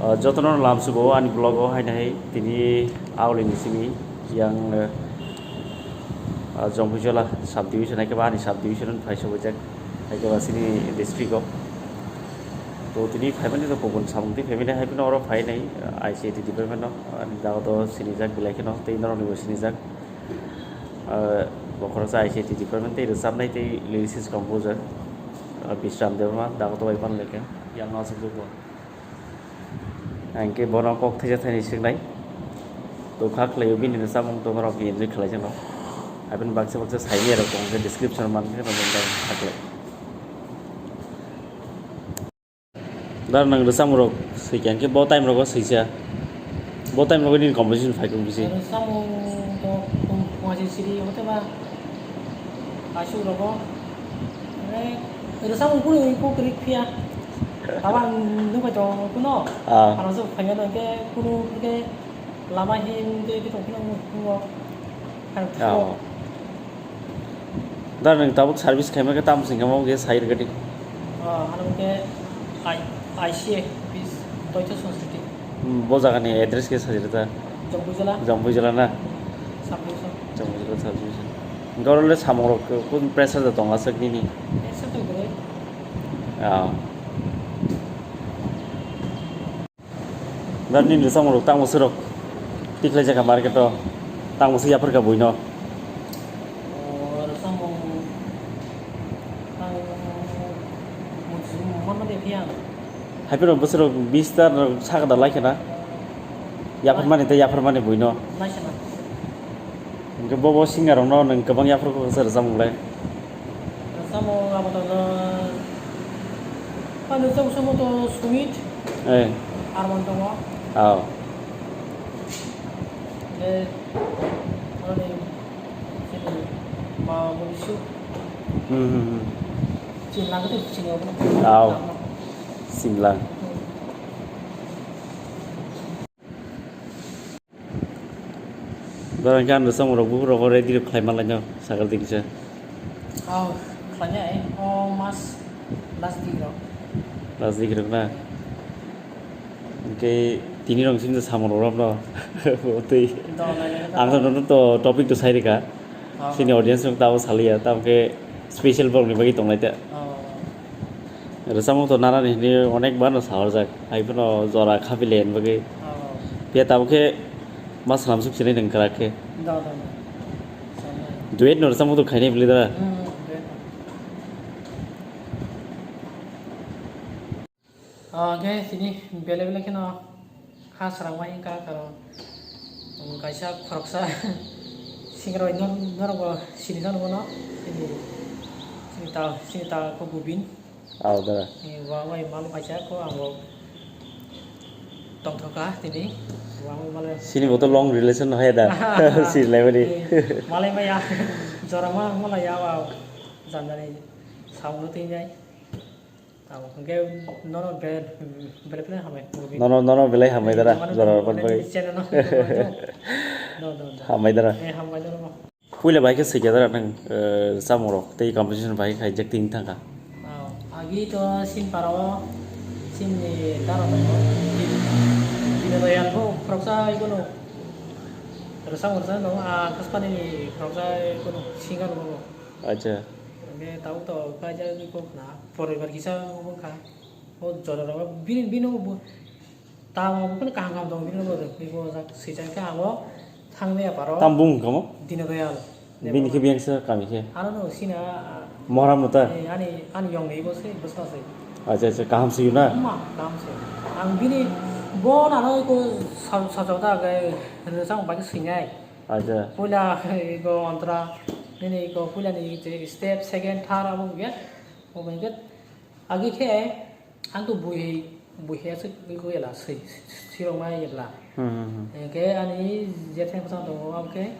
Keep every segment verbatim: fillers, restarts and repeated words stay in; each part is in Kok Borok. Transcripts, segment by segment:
Ah, jotono lamsugo ani vlog o haino hai tini aulini simi yang, eh, ah, Jompuijola sub division, hai khe ba ani sub division phai sogwijak, hai khe ba sini district o. To tini phaimani to kubun samung twi phaimani hai phano oro phainai, ah, I C I T department o, ani jaga to sinijak belai kheno tei norokni bo sinijak. Ah, bo khoroksa I C I T department tei rwchapnai tei lyricist composer, ah, Bishram Debbarma, jaga to bai phano lekha yang no aswk jukgo. Ang khe bono kok thaisa thaini swknai. To kha khlaio bini no chamung tongma rok enjoy khlai jano. Aboni baksa baksa saini rok tong khe description man khe rok tong kha khlai. Dar nang rwchapmung rok swi khe bo time rogo swisa. Bo time rogo nini competition phai khe bisi. Rwchapmung to tong phuachi siri hote ba. Asuk rogo. Mane rwchapmung kunu kok rik phiya. Tabang nukoi to kuno. Ah. Ano so phaiya no ke kunu ke lama hin ke ke tong kuno kuno. Ah. Dar nang tabuk service khaima ke tam sing kamo ke sai rwgadi. Ah, ano ke I, I C A office, Toitha Sanskriti. Hmm, bo jaga ni address ke sajir ta? Jompuijala. Jompuijala na? Sub division. Jompuijala sub division. Hwnkhe oro le samung rok kun pressure da tong aswk nini? Pressure to kwrwi. Ah. Da nini rwchapmung rok tamo swrok tikhlai jaka market o tamo swi yapharkha buino. O, rwchapmung ang muchung manma de phiya. Hai phano bwswrok bis ta saka da lai khena. Yapharmani tei yapharmani buino. Lai khena. Hwnkhe bo bo singer rokno nwng kwbang yapharkha rwchapmung lai. Samo abo to no. Ano to samo to Sumit. Eh. Arman tongo. Oh. Eh, ano ni, sini, ma, Monisu. Hmm, hmm, hmm. Sini lagi tu sini apa? Oh. Sini lang. Hmm. Borok hwnkhe ang rwchapmung rok buphuru rok ready rok khlai manlai no sakal dikisa. Oh, khlainai, oh, mas last week rok. Last week rok na? Hwnkhe tini rok sini samung rok no. Tei. Dol nai nai. Ang to nono to topic to sai rikha. Oh. Sini audience rok tabo saliya, tamo khe special borok ni bagwi tonglai ta. Oh. Rwchapmung to nanani hinwi onek bar no saharjak, hai phano jora khaphile hinwi bagwi. Oh. Phiya tabuk khe ma swnam suk sinai nwng kwrak khe. Da, da, da. Sanai. Duet no rwchapmung to khainai bwlwi da? Hmm, duet no. Ah, khe tini belai belai kheno ha srangmani wngkha, karon, um, kaisa khoroksa singer bai nor-, norokbo sini nw rwno, chini, chini ta, chini ta khe Gobin. Aw, da. Eh, wa bai mal paisa ko abo tongthoka tini, wa bai mal. Sini bo to long relation no haya da. Sini lai mani. Eh, malai maya, jora ma malai ya wa, janjani, saung no twi nai. Tamo hwnkhe nono be-, belai belai hambai. Nono, nono belai hambai dara, mane, jora mane rwbani bagwi. Channel no. No, no, no. Hambai dara. Eh, hambai dara no. Puila bai khe swikha dara nwng, eh, chamung rok tei competition bai khaijak tini thangkha. Oh, agi to sin paro, sin ni daro tongo. Din-, Dinodoyal bo khoroksa ikono. Rwchapmung rwchapmung tongo, ah, Kaspani ni khoroksa ikono singer bo. Acha. Hwnkhe tabuk to kaijak wngwi kok na, poribar kisa wngkha. O jora rok bini, bini bo tamo bo kaham kaham tongo, bini bo rwngwi bo jak swijak khe abo thangmaya paro. Tam bung kamo? Dinodoyal. Bini khe biyang sa kami khe? Ano no sina. Mohram no ta? Eh, ani, ani yong ni bo se, bwsla se. Acha, acha, kaham se na? Ma, kaham se. Ang bini bo nano ko sa-, sajak ta khe rwchapmung bai khe swinai. Acha. Puila ego ontra, nini ego puila ni je step, second, third abo ya. Obo hwnkhe agi khe ang to bui, bui he aswk ego ela swi, sirok ma ela. Hmm, hmm, hmm. Hwnkhe ani je thai bwsang tongo, abo khe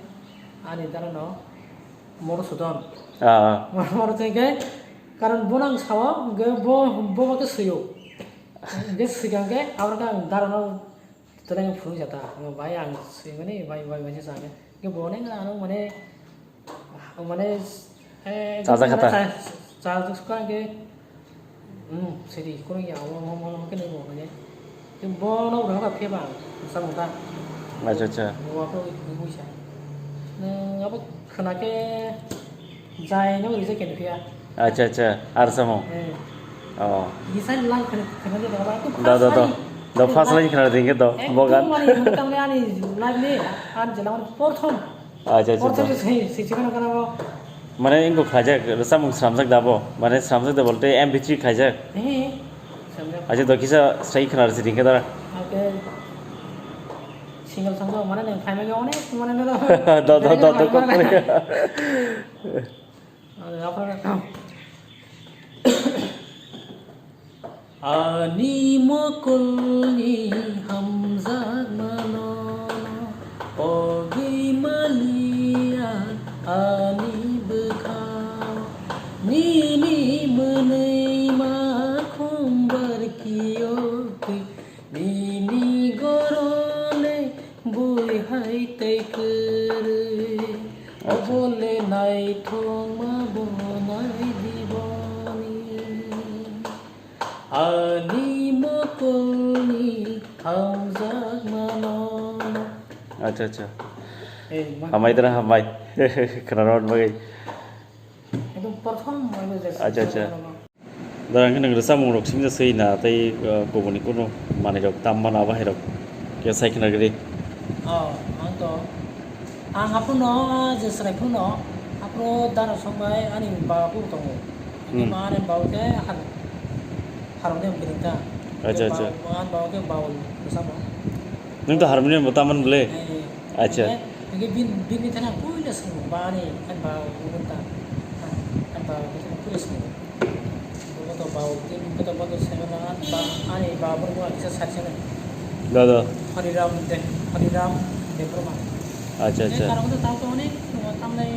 ani dara no Madhusudan. Ah, ah. Madhusudan hwnkhe karon bono ang sao, hwnkhe bo, bo, bo khe swio. Hwnkhe swikha hwnkhe abo khe ang dara no Twlang phunuk jata, bai ang swimani, bai, bai, bai, se sangkhe. Ke bone ano mane, mane, eh, chajak kha ta? Cha-, chajak kha ke, hmm, sidi, kono ya, mo, mo, mo, ke nai mo, mane. Bono rwkha khe ba, samung ta. Acha, acha. Bo abo wi, wi, wi sa. Nwng abo khwna khe jai no rijak khe nukya. Acha, acha. Ar samung. Eh. Oh. Gisai lang khwna, khwna khe ba. Da, da, da. Da first line khwna ringkhe do. Ekdom bogan. Mani, mani tamle ani life ni, ani jela mani prothom. Acha, acha, prothom da. Se, se, se, se, se, se, Mane ingo khaijak, samung sramjak da bo. Mane sramjak da bolte M P three khaijak. Eh, sramjak. Acha, do kisa sai khwna risi ringkhe dara. Okay. Single song do, mane nang phaimani onek, mane nang do. Do, do, do, do, do, do. Mane, mane. Ado, apa? Ani mokolni hamjakmano pogwi maliya ani bwkhao. Nini mwnwi ma khumbar kiyotwi, nini gorole bui hai tei kwrwi. Acha. Obole naithokma bonai diboni. Ani mokolni hamjakmano. Acha, acha. Eh, ma- Hambai dara, hambai. Khwnarok bagwi. Ekdom prothom maibo je. Acha, acha. Dara, ang khe nwng rwchapmung rok singsa swi na, tei, uh, kubuni kunu manwi rok tam mano, abo hai rok khe sai khwna gri. Oh, ang to, ang aphuru no, je chwrai phuru no, aphuru dara song bai ani baba phuru tongo. Hmm. Ma ani baba khe har-, harmonium kiring ta. Acha, acha. Ba-, ani baba khe bawal bwsa bo. Nwng to harmonium bo taman bwle? Eh, eh. Acha. Hingke, hingke bin, bini thani ang puila swngo, ba ani, ani baba bo ta. Ani baba bo thani puila swngo. Bo to baba, bini bo to, bo to sengno na, ani ba, ani baba bo ang kisa sar sengno. Da, da. Hariram De, Hariram Debbarma. Acha, acha. Karon to tamo to onek, tamnai,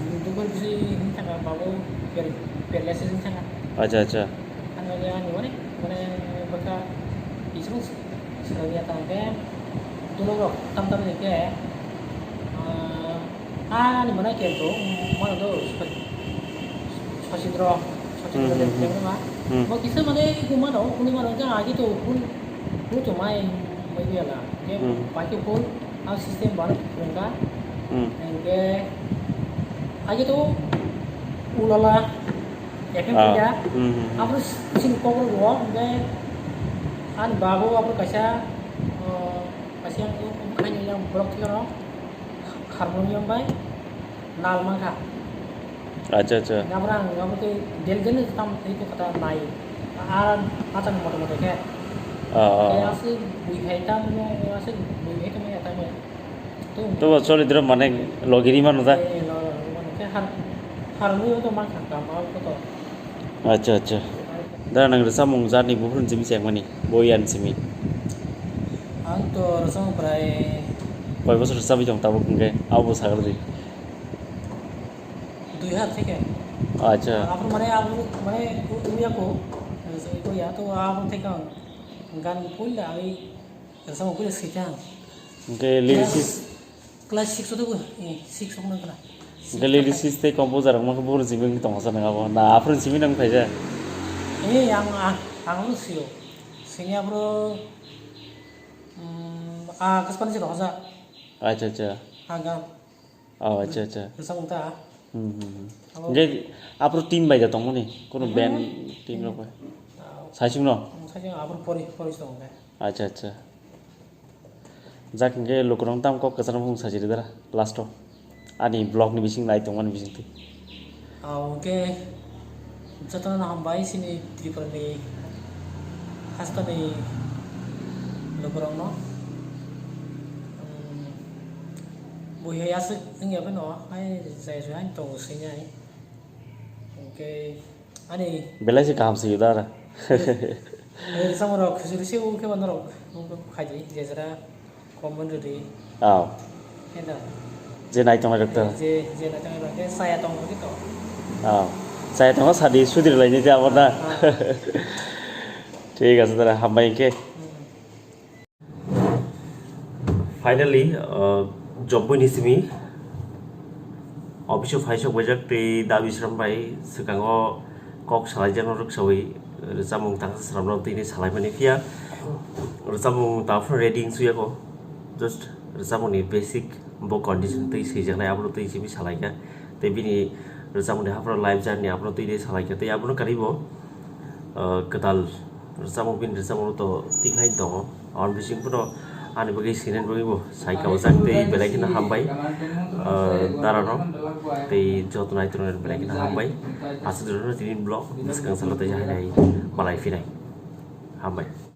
mm, dukor bisi hinthaka babo per, perlesis hinthaka. Acha, acha. Ano ya ani onek, mane baka isrus, sraya tangke, tulok rok tam tam ni ke, ah, ani mana ke to, mana to, Sachindra, Sachindra Hmm, Deb hmm, hmm. Debbarma. Hmm. Bo kisa mane iku mano, uni mano ja agi to kun, kun to mai, mai biala. Ke Hmm. pai to kun, a system bana kun ka. Hmm. Ke agi to ulala, F M Ah. Puja. Hmm, hmm, hmm. Abro sini kokro go, ke an babo abro kaisa, eh, kaisa yang kaini yang blok thikano. Harmonium bai nal mankha. Acha, acha. Nabra ang abo tei del del tam tei ko kata nai. Ar achang moto moto khe. Ah, ah, Khe ah. Aswk bui hai tam no, aswk bui hai tam ya tam ya. To. To bo choli dro mane logiri mano da. Eh, lo, lo, lo, mano khe har, harmonium to mankha kam abo to. Acha, acha. Da nang rwchapmung jani buphuru simi chengmani, bo yan simi. Ang to rwchapmung prai Koi bosor rwchapwi tong tabuk hwnkhe, abo bo sagri. Dui har theke. Acha. Aphuru mane, aphuru mane, u-, uya ko, ko ya to aphuru theke ang gan puila ai Rwchapmung khe swikha ang. Hwnkhe lyricist. Class, class six o tongwi, eh, six o nang kha. Hwnkhe lyricist tei composer rok wngkha buphuru simi wngwi tongsa nang abo. Na aphuru simi nang phaija? Eh, ang, ang, ang no sio. Sini aphuru, mm, ah, Kasparni se rohoja. Acha, acha. Aga. Oh, acha, acha. Rwchapmung ta. Hmm, hmm, hmm. Abo Hwnkhe aphuru team bai da tongmani? Kuno Mhm. band team rok bai? Ah, Saichung no? Saichung aphuru pori, pori tong khe. Acha, acha. Jak hwnkhe lukurok tam kok kwcharo mung sajiri dara last o. Ani vlog ni bising nai tongmani bising twi. Ah, hwnkhe jotono hambai chini Tripura ni hasteni lukurokno. Hmm, buhi aswk wngya phano, ai jai jai tongo swinai. Hwnkhe ani Belai se kaham se da. Eh, samoro khujuri se u khe ba norok khai di, je jara comment rwdi. Aw. Khe da. Je nai tongnai rok to. Eh, je, je nai tongnai rok khe saya tong rwdi to. Aw. Saya tongma sadi sudir laini te abo da. Ah. Thik ase dara, hambai hwnkhe. Hmm. Finally, uh, job ni simi office o phaisok baijak tei da Bisram bai swkango kok salaijakno rwksawi Rwchapmung tangsa swnamno twi salaimani phiya. Rwchapmung tangphano ready wngsuya kho. Just rwchapmungni basic bo condition twi swijaknai, abono twi simi salaikha. Tei bini rwchapmungni haphano live journey abono twi salaikha. Tei abono karibo, uh, kwtal rwchapmung, bini rwchapmung to tikhlai tongo. Aboni bising phano ani bagwi sinani bagwi bo sai kabo jak tei belai kheno hambai, uh, darano tei joto naitorok belai kheno hambai. Aswk jotono tini vlog bwskang salo tei hai balai phinai. Hambai.